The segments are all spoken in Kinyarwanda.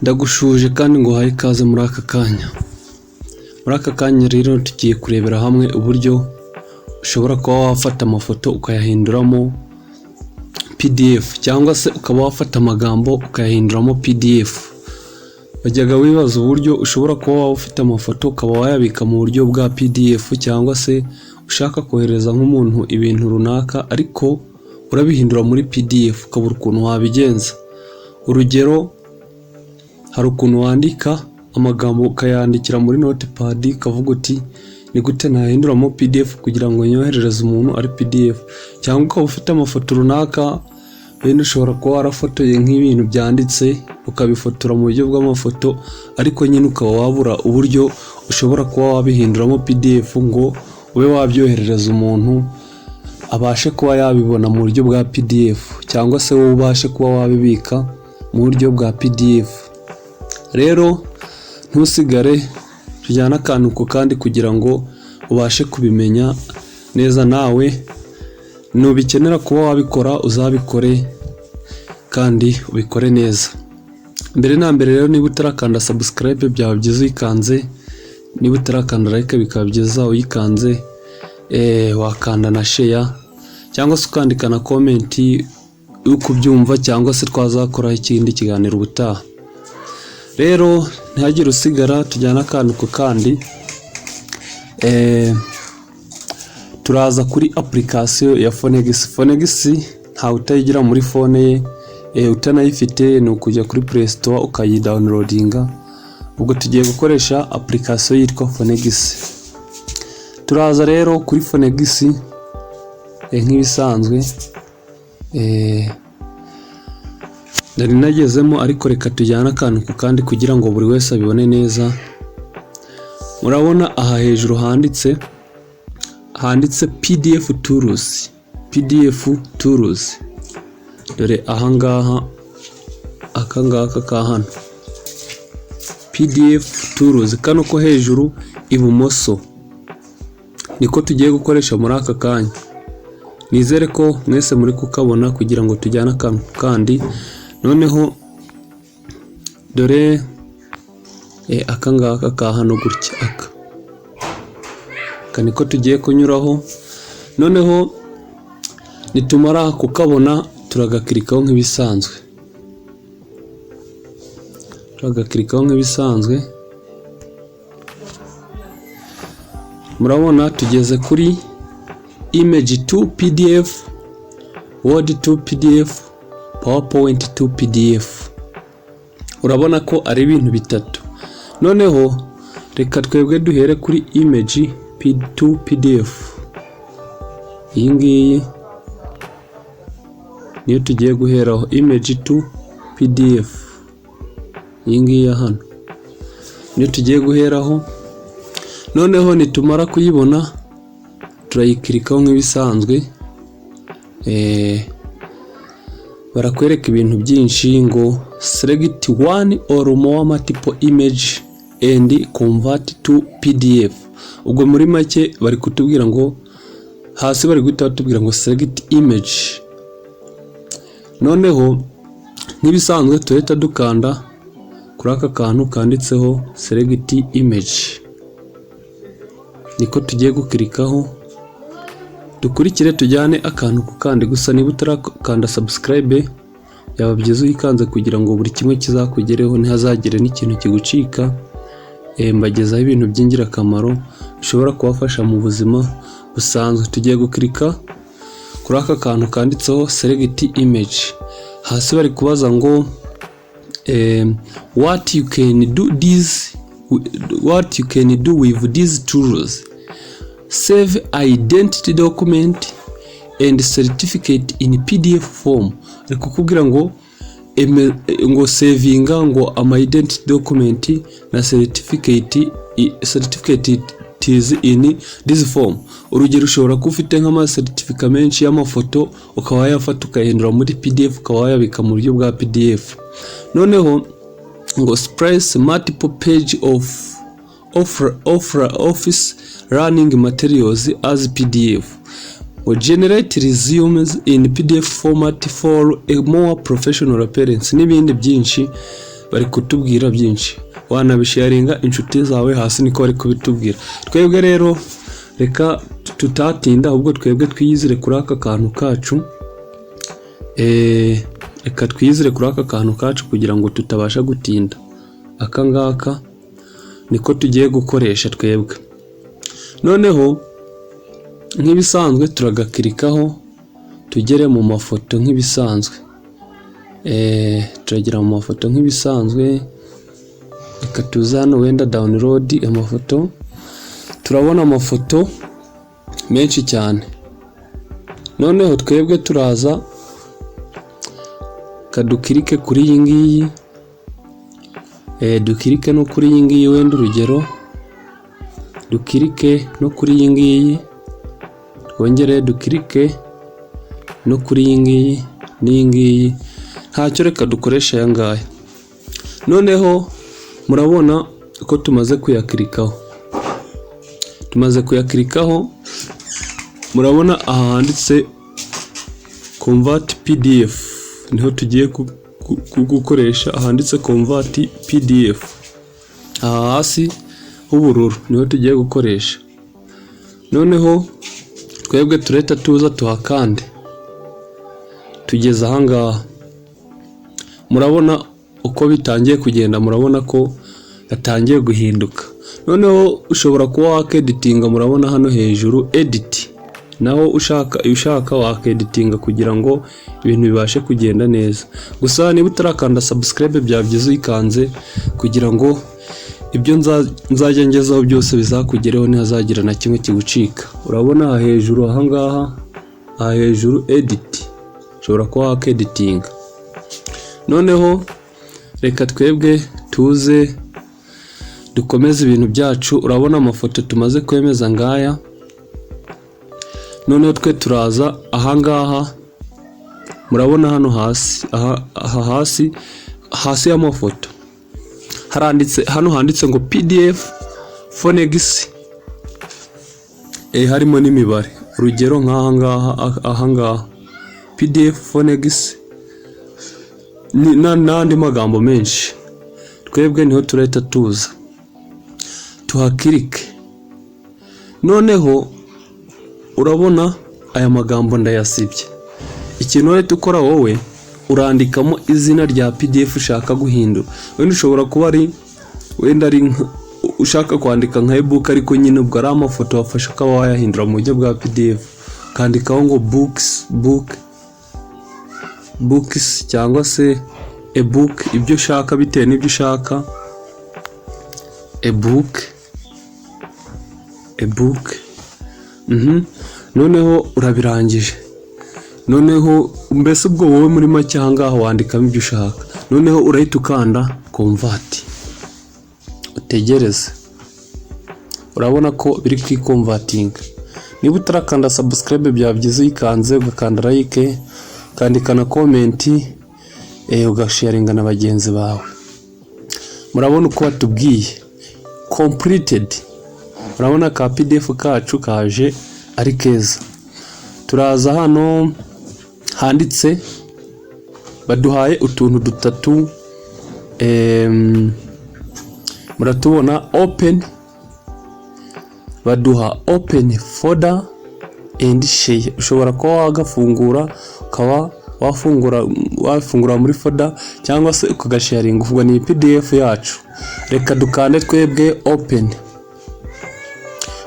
Ndagusuhuje kandi nguhaye ikaze muri aka kanya. Muri aka kanya rero tugiye kurebera hamwe uburyo ushobora kuba wafata amafoto ukayahinduramo PDF, cyangwa se ukaba wafata amagambo ukayahinduramo PDF. Wajyaga wibaza uburyo ushobora kuba waba ufite amafoto ukaba wayabika mu buryo bwa PDF, cyangwa se ushaka kohereza nk'umuntu ibintu runaka ariko urabihindura muri PDF ukabura ukuntu wabigenza? Urugero, hari ukuntu wandika amagambo ukayandikira muri Notepad, ukavuga uti: "Ni gute nayahinduramo PDF kugira ngo nyoherereze umuntu ari PDF?" Cyangwa ukaba ufite amafoto runaka, wenda ushobora kuba warafotoye nk'ibintu byanditse, ukabifotora mu buryo bw'amafoto, ariko nyine ukaba wabura uburyo ushobora kuba wabihinduramo PDF ngo ube wabyoherereza umuntu abashe kuba yabibona mu buryo bwa PDF, cyangwa se wowe ubashe kuba wabibika mu buryo bwa PDF. Rero ntusigare, tujyane akantu ku kandi kugira ngo ubashe kubimenya neza, nawe nubikenera kuba wabikora uzabikore kandi ubikore neza. Mbere na mbere rero, niba utarakanda subscribe byaba byiza uyikanze, niba utarakanda like bikaba byiza uyikanze, wakanda na share cyangwa se ukandika na comment uko ubyumva, cyangwa se twazakoraho ikindi kiganiro ubutaha. Rero ntihagire usigara, tujyane akantu ku kandi. Turaza kuri application ya Phoenix. Phoenix ntawe utayigira muri phone ye, utanayifite ni ukujya kuri Play Store ukayidownloadinga. Ubwo tugiye gukoresha application yitwa Phoenix. Turaza rero kuri Phoenix nk'ibisanzwe. Nari nagezemo, ariko reka tujyane akantu ku kandi kugira ngo buri wese abibone neza. Murabona aha hejuru handitse PDF Tools, PDF Tools. Dore ahangaha, aka ngaka ka hano, PDF Tools, kano ko hejuru ibumoso niko tugiye gukoresha muri aka kanya. Nizere ko mwese muri kukabona kugira ngo tujyane akantu kandi. Noneho dore aka ngaka ka hano gutya, aka niko tugiye kunyuraho. Noneho nitumara kukabona turagakirikaho nk'ibisanzwe, turagakirikaho nk'ibisanzwe. Murabona tugeze kuri image to PDF, Word to PDF, PowerPoint to PDF. Urabona ko ari ibintu bitatu. Noneho reka twebwe duhere kuri image to PDF. Iyi ngiyi niyo tugiye guheraho, image to PDF. Iyi ngiyi ya hano niyo tugiye guheraho. Noneho nitumara kuyibona turayikirikaho nk'ibisanzwe. Barakwereka ibintu byinshi ngo "Select one or more multiple image and convert to PDF". Ubwo muri make bari kutubwira ngo hasi bari guhita batubwira ngo "Select image". Noneho nk'ibisanzwe turahita dukanda kuri aka kantu kanditseho "Select image", niko tugiye gukirikaho. Dukurikire tujyane akantu ku kandi. Gusa niba utarakanda subscribe byaba byiza uyikanze kugira ngo buri kimwe kizakugereho, ntihazagire n'ikintu kigucika. Mbagezaho ibintu by'ingirakamaro bishobora kubafasha mu buzima busanzwe. Tugiye gukirika kuri aka kantu kanditseho "Select image". Hasi bari kubaza ngo "What you can do with these tools: save identity document and certificate in PDF form". Ari kukubwira ngo ngo savinga ngo ama identity document na certificate is in this form. Urugero, ushobora kuba ufite nk'amasertifika menshi y'amafoto, ukaba wayafata ukayahindura muri PDF, ukaba wayabika mu buryo bwa PDF. Noneho ngo splice multiple page of office learning materials as PDF, ngo generate resumes in PDF format for a more professional appearance, n'ibindi byinshi. Bari kutubwira byinshi, wanabisharinga inshuti zawe, hasi niko bari kubitubwira. Twebwe rero reka tutatinda, ahubwo twebwe twiyizire kuri aka kantu kacu. Reka twiyizire kuri aka kantu kacu kugira ngo tutabasha gutinda. Aka ngaka niko tugiye gukoresha twebwe. Noneho nk'ibisanzwe turagakirikaho, tugere mu mafoto nk'ibisanzwe. Turagera mu mafoto nk'ibisanzwe. Reka tuze hano wenda download amafoto. Turabona amafoto menshi cyane. Noneho twebwe turaza kadukirike kuri iyi ngiyi, dukirike no kuri iyi ngiyi wenda urugero, dukirike no kuri iyi ngiyi, twongere dukirike no kuri iyi ngiyi n'iyi ngiyi. Ntacyo, reka dukoreshe aya ngaya. Noneho murabona ko tumaze kuyakirikaho. Tumaze kuyakirikaho, murabona aha handitse "convert PDF", niho tugiye gukoresha. Ahanditse "convert PDF" aha hasi h'ubururu, niho tugiye gukoresha. Noneho twebwe turahita tuza tuhakande. Tugeze ahangaha, murabona uko bitangiye kugenda, murabona ko yatangiye guhinduka. Noneho ushobora kuba wakeditinga. Murabona hano hejuru "edit", naho ushaka, iyo ushaka wakeditinga kugira ngo ibintu bibashe kugenda neza. Gusa niba utarakanda subscribe, byaba byiza uyikanze kugira ngo ibyo nzajya ngezaho byose bizakugereho, ntihazagira na kimwe kigucika. Urabona aha hejuru, ahangaha aha hejuru "edit", ushobora kuba wakeditinga. Noneho reka twebwe tuze dukomeze ibintu byacu. Urabona amafoto tumaze kwemeza ngaya. Noneho twe turaza ahangaha, murabona hano hasi, aha hasi, hasi y'amafoto haranditse, hano handitse ngo "PDF Phoenix", harimo n'imibare. Urugero nk'aha ngaha, aha ngaha "PDF Phoenix" n'andi magambo menshi. Twebwe niho turahita tuza tuhakirike. Noneho urabona aya magambo ndayasibye. Ikintu urahita ukora wowe, urandikamo izina rya PDF ushaka guhindura. Wenda ushobora kuba ari wenda ari ushaka kwandika nka ebook, ariko nyine ubwo ari amafoto wafashe ukaba wayahindura mu buryo bwa PDF, ukandikaho ngo books, book, books cyangwa se ebook, ibyo ushaka bitewe n'ibyo ushaka. Ebook, ebook. Noneho urabirangije. Noneho mbese ubwo wowe muri make aha ngaha wandikamo ibyo ushaka. Noneho urahita ukanda "convert", utegereze. Urabona ko biri kwikonvatinga. Niba utarakanda subscribe, byaba byiza uyikanze, ugakanda like, ukandika na comment, ugasharinga na bagenzi bawe. Murabona uko batubwiye "completed". Urabona ka PDF kacu kaje ari keza. Turaza hano handitse, baduhaye utuntu dutatu, muratubona: open, baduha "open folder and share". Ushobora kuba wagafungura, ukaba wafungura muri folder cyangwa se ukagasharinga. Ubwo ni PDF yacu. Reka dukande twebwe "open".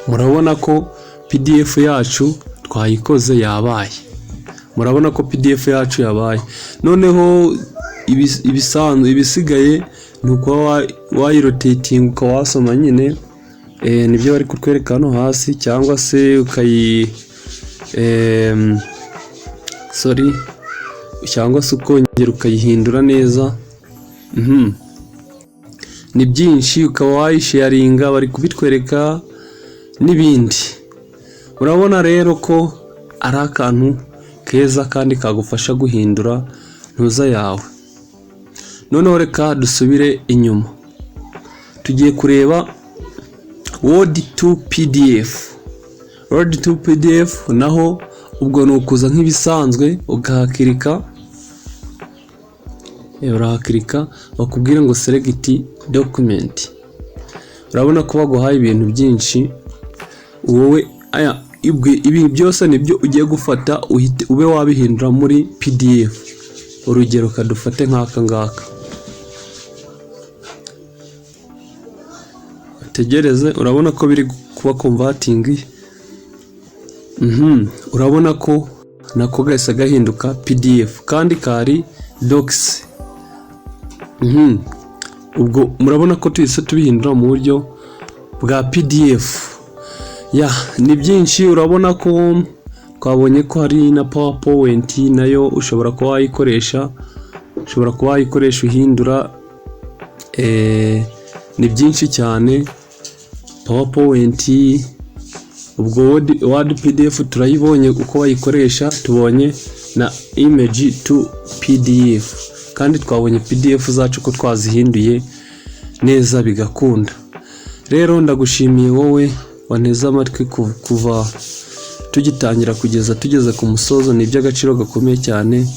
Murabona ko PDF yacu twayikoze, yabaye. Murabona ko PDF yacu yabaye. Noneho ibisanzwe ibisigaye ni ukuba wayirotatinga, ukaba wasoma nyine, nibyo bari kutwereka hano hasi, cyangwa se ukayi sorry, cyangwa se ukongera ukayihindura neza. Ni byinshi, ukaba wayisharinga, bari kubitwereka n'ibindi. Urabona rero ko ari akantu keza kandi kagufasha guhindura ntuza yawe. Noneho reka dusubire inyuma, tugiye kureba Word to PDF. Word to PDF naho ubwo ni ukuza nk'ibisanzwe ukahakirika. Urahakirika, bakubwira ngo "Select document". Urabona ko baguhaye ibintu byinshi. Wowe aya ibi byose nibyo ugiye gufata, uhite ube wabihindura muri PDF. Urugero, kadufate nk'aka ngaka. Utegereze, urabona ko biri kuba converting. Urabona ko nako gahise gahinduka PDF kandi kari docs. Ubwo murabona ko tuhise tubihindura mu buryo bwa PDF. Ya, ni byinshi. Urabona ko twabonye ko hari na PowerPoint, nayo ushobora kuba wayikoresha, ushobora kuba wayikoresha uhindura. Ni byinshi cyane. PowerPoint, ubwo Word PDF turayibonye uko bayikoresha, tubonye na image to PDF, kandi twabonye PDF zacu ko twazihinduye neza bigakunda. Rero ndagushimiye wowe wanteze amatwi kuva tugitangira kugeza tugeze ku musozo, ni iby'agaciro gakomeye cyane.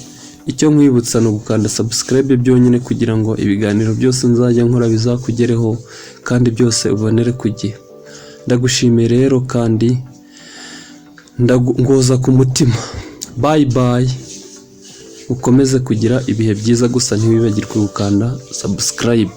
Icyo nkwibutsa ni ugukanda subscribe byonyine kugira ngo ibiganiro byose nzajya nkora bizakugereho kandi byose ubonere ku gihe. Ndagushimiye rero kandi ngoza ku mutima. Bye bye, ukomeze kugira ibihe byiza, gusa ntiwibagirwe gukanda subscribe.